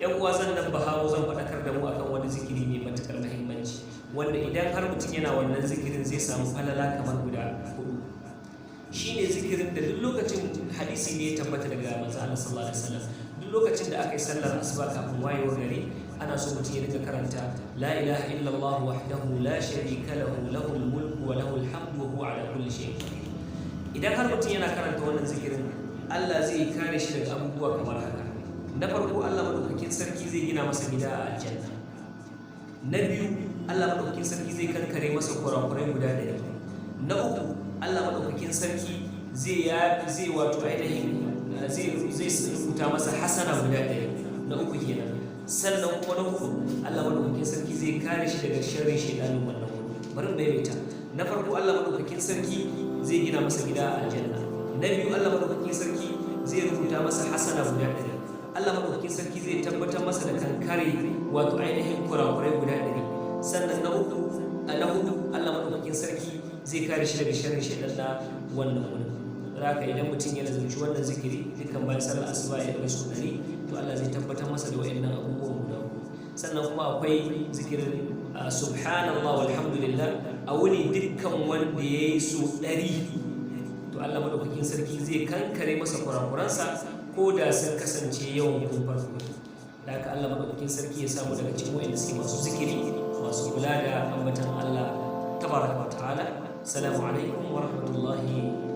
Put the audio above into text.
Yan uwa, zan nan bahawo, zan faɗakar da mu akan wani zikiri mai matuƙar muhimmanci, wanda idan har mutum yana wannan zikirin zai samu falala kamar guda hudu. Shine zikirin da duk lokacin, hadisi ne ya tabbata daga manzo Allah sallallahu alaihi wasallam, duk lokacin da aka yi sallar asuba, kafin wayewar gari, ana so mutum ya dinga karanta "La ilaha illallah wahdahu la sharika lahu, lahul mulku wa lahul hamdu wa huwa ala kulli shay'in qadir". Idan har mutum yana karanta wannan zikirin, Allah zai kare shi daga abubuwa kamar haka: na farko, Allah madaukakin sarki zai gina masa gida a aljanna. Na biyu, Allah madaukakin sarki zai kankare masa kurakurai guda 100. Na uku, Allah madaukakin sarki zai ya zai wato ainihin zai rubuta masa hasana guda 100, na uku kenan. Sannan kuma na hudu, Allah madaukakin sarki zai kare shi daga sharrin shaidanin wannan wuri. Bari mu maimaita: na farko, Allah madaukakin sarki zai gina masa gida a aljanna. Na biyu, Allah madaukakin sarki zai rubuta masa hasana guda 100. Allah madaukakin sarki zai tabbatar masa da kankare wato ainihin kurakurai guda 100. Sannan na uku, na hudu, Allah madaukakin sarki zai kare shi daga sharrin shaidan na wannan wurin. Haka idan mutum ya lazumci wannan zikiri dukkan bayan sallar asuba ya dinga sau 100, to Allah zai tabbatar masa da wayannan abubuwan guda uku. Sannan kuma akwai zikirin "Subhanallah walhamdulillah" a wuni, dukkan wanda ya yi sau 100, to Allah madaukakin sarki zai kankare masa kurakuransa ko da sun kasance yawan kumfar kogi. Da haka Allah madaukakin sarki ya samu daga cikin wayanda suke masu zikiri, masu kula da ambatan Allah tabaraka wa ta'ala. Assalamu alaikum wa rahmatullahi.